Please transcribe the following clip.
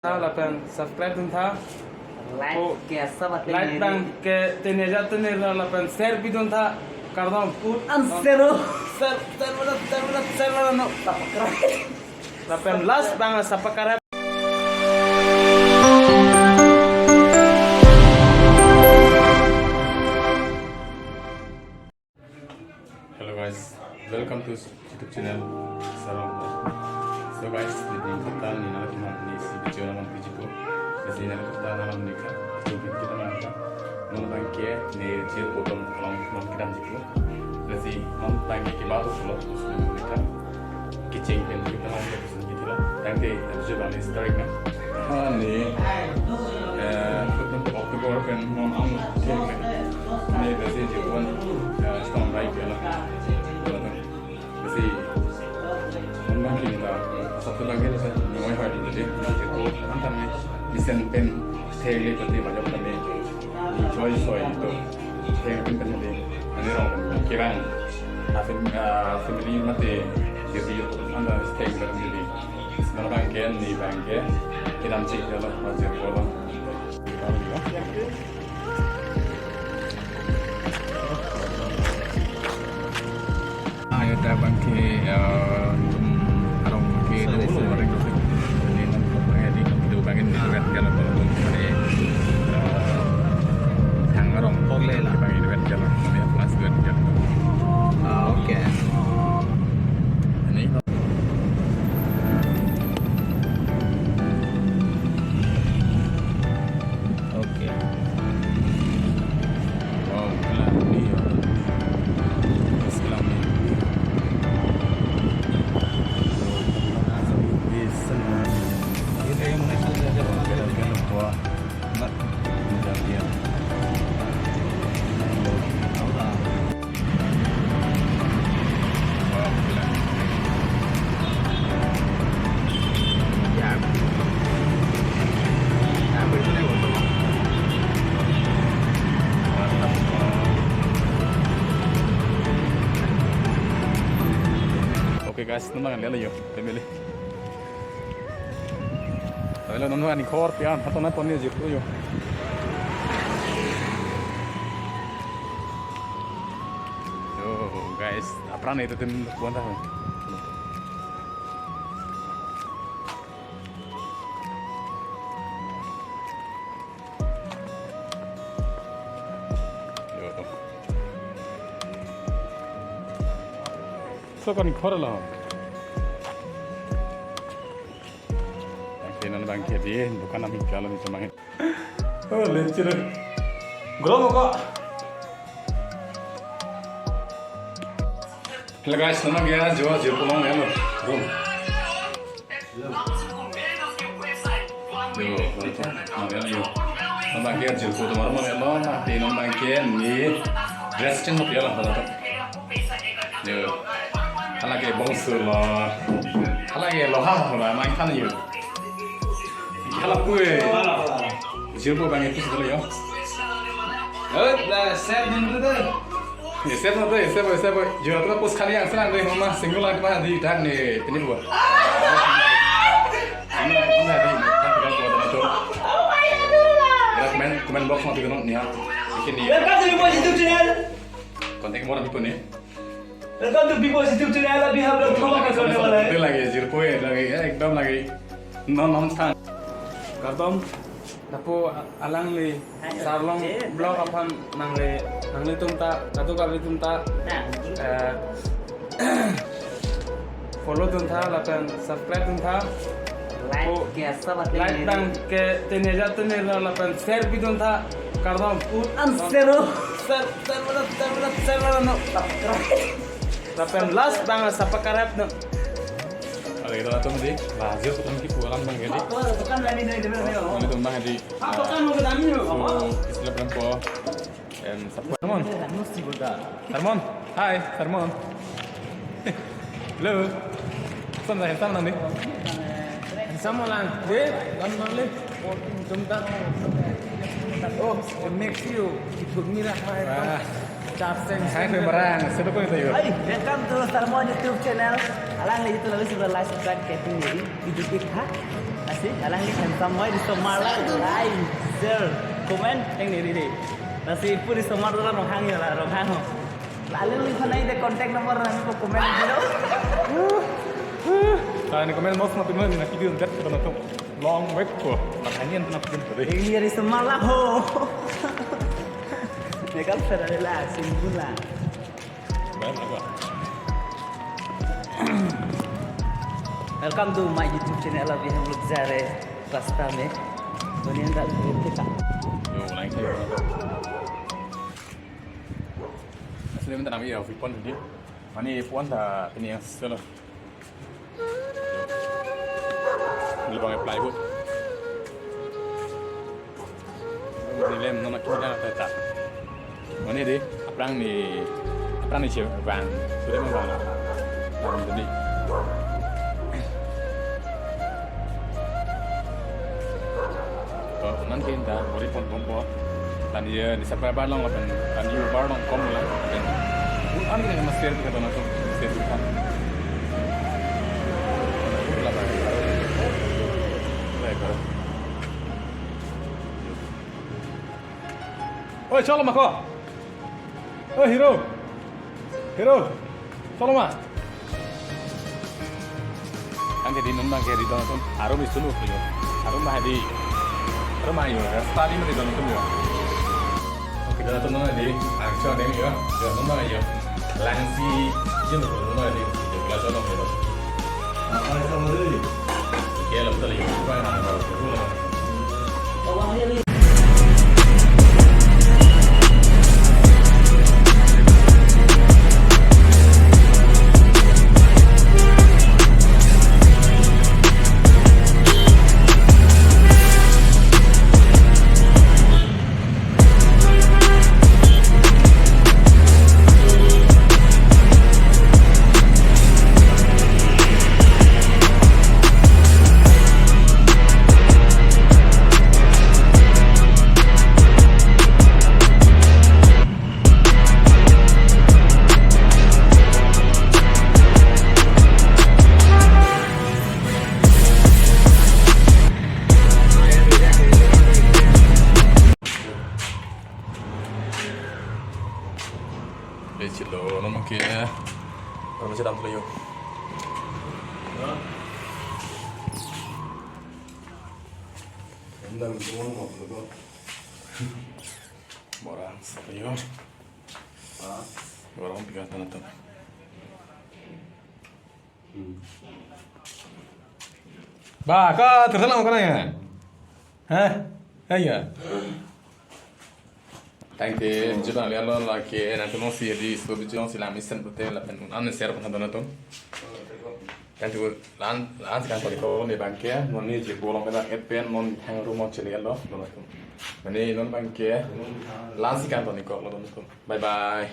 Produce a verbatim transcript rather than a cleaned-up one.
tha lapen subscribe dun tha. Like, oh, ke asa ba like tene bang ke tene ja tene ra lapen share bi dun tha. Kardom. An zero. Share, share mana, share mana, share mana, no. Subscribe. Lapen last bang subscribe. Hello guys, welcome to YouTube channel. Sarong. So guys, di din kata ni na ma ni si video na man piji ko. Kasi na kata na man ni ka. So video kita na ka. Non bang ke ni jir ko dom along non kedam ji ko. Kasi non bang ke ba to lo, terus non ni ka. Kecheng pen kita man ke. Tangte, tangte, jubani starting na. Ani, eh, October pen non ang thek. Ni besi jiwan, eh, stone right ya la. Besi, non bang kita, satu lagi sa, ni wai hari jadi, na jiko, antam ni, isen pen, thek le pati baja pati, ni choi soi itu, thek pen pen jadi, ani rong pen, kirang, a fam-, a family mate, jadi, antam thek pen jadi. Sekarang bang ke, ni bang ke, kedam chik ya la, wajar ko la. Ayo ta bang ke, eh, arong ke, do, do, arong ke. Ini, ini, do, bang ini, duet kalau, kalau, kalau, eh, thang arong. Kok le la. Bang ini, duet kalau, ini, plus duet kalau. Ah, oke. Ini. Oke. Wow, gila, ini ya. Terus gila nih. Bisa. Ini yang mana sih? Gila, gila, wah. Oke guys, teman-teman, lihat yuk, family. Tapi lo nonton ani khor pian, atau nonton ni jik tu yo. Yo guys, apran itu tim buan tahu. Yo. So kan khor lo. Bang ke non bang ke di, bukan ami kalau ni cuma. Oh, lecture. Gro mo ko. Hello guys, nama dia Jo, Jo pulang ya lo. Gro. Yo, yo. Nama dia Jo, pulang ya lo, mati non bang ke ni dress change ya lo. Yo. Hala ke bongsu lo. Hala ke loha lo, main kan yo. Hala pue. Jirpo bang itu sudah yo. Eh, dah set dulu deh. Ya, set dulu, set dulu, set dulu. Jura tu pos kali yang senang deh, mama single lang mah di dan nih, ini dua. Ini, ini di, tak ada buat apa tu. Komen, komen box mati kena nih ya. Bikin nih. Welcome to Big Boys YouTube channel. Konten mau bikin nih. Welcome to Big Boys YouTube channel. अभी हम लोग धमाका करने वाला है. Itu lagi, Jirpo ya, lagi, ya, ekdom lagi. Non, non, sang. Kardom, lapu alangli, Sarlong Vlog aphan nangli, nanglitum ta, katu kalitum ta, eh, follow dun tha, lapen subscribe dun tha. Like, oh, ke asa ba like tene. Bang ke tene ja tene ra lapen share bi dun tha. Kardom. An zero. Share, share mana, share mana, share mana, no. Subscribe. Lapen last bang subscribe no. Oke, kita langsung di. Lah, jir pulang ki pulang bang gini. Oh, bukan lagi nih, dia bilang, oh. Ini tuh bang di. Apa kan mau kita ambil? So, istilah berapa? Em, Sarmon. Sarmon. Hai, Sarmon. Hello. Sam, sam, sam, nang di. Sam, lang. Deh, lam, lam, le. Tum, tam. Oh, next you. Itu mira, hai. Ah. Char sen. Hai, pe barang. Sudah kau itu yuk. Hai, welcome to Sarmon YouTube channel. Alangli itu lalu sudah like, subscribe, kating ini. Video kita. Si, alangli handsome moi, risomar la, ai, sir, comment, tengne ri ri. Lasi pu risomar la Ronghang ya la, Ronghang ho. Alangli aphan nangji contact number nangpo comment dilo. Sa ne comment mos ma pino ni na video jat ko na to. Long wait ko. Makanya na pino ko. Tengne risomar la ho. Nekal federal la, simpul la. Welcome to my YouTube channel, अभी हम लोग जा रहे हैं रास्ता में। Dunia nggak berhenti, Kak. Yo, naik deh. Asli minta nami ya, Vipon tadi. Mane puan ta pini yang selo. Lebang apply bu. Nilem nama kita ta ta. Mane dei, aphrang ni, aphrang ni che bang, sudah mau bang. Bang tadi. To, non ke inta, bori pon pon po. Tan ye, ni subscriber along lapen, tan viewer along kom la. Lapen, an ke mas share ke to na to, share ke kan. Baik, baik. Oi, cholo ma ko. Oi, Hero. Hero. Cholo ma. Kan jadi non bang ke ridon atum arum isun lo yo. Arum mah di. Arum mah yo. Study mah ridon atum yo. Oke, ridon atum non di. Angso deng yo. Yo non bang yo. Langsi jin lo non di. Yo kelas ono yo. Apa itu mari? Oke, lo tadi yo. Apa yang ada? Lechilo, non ke. Kalau masih dalam tuyo. Endang semua mau betul. Borang, sayo. Borang tiga tanah tuh. Ba, ka terus lang kana ya? Hah? Ayo. Thank you. Jodang lialo lake nanti mau si di studio si lami sen pute lapen an share pun tanah tuh. Kan tu lan lan sekarang pakai kau ni bangke, non ni je bolong kena et pen, non hang rumah cili lo, non tu. Ini non bangke, lan sekarang pakai kau lo, non tu. Bye bye.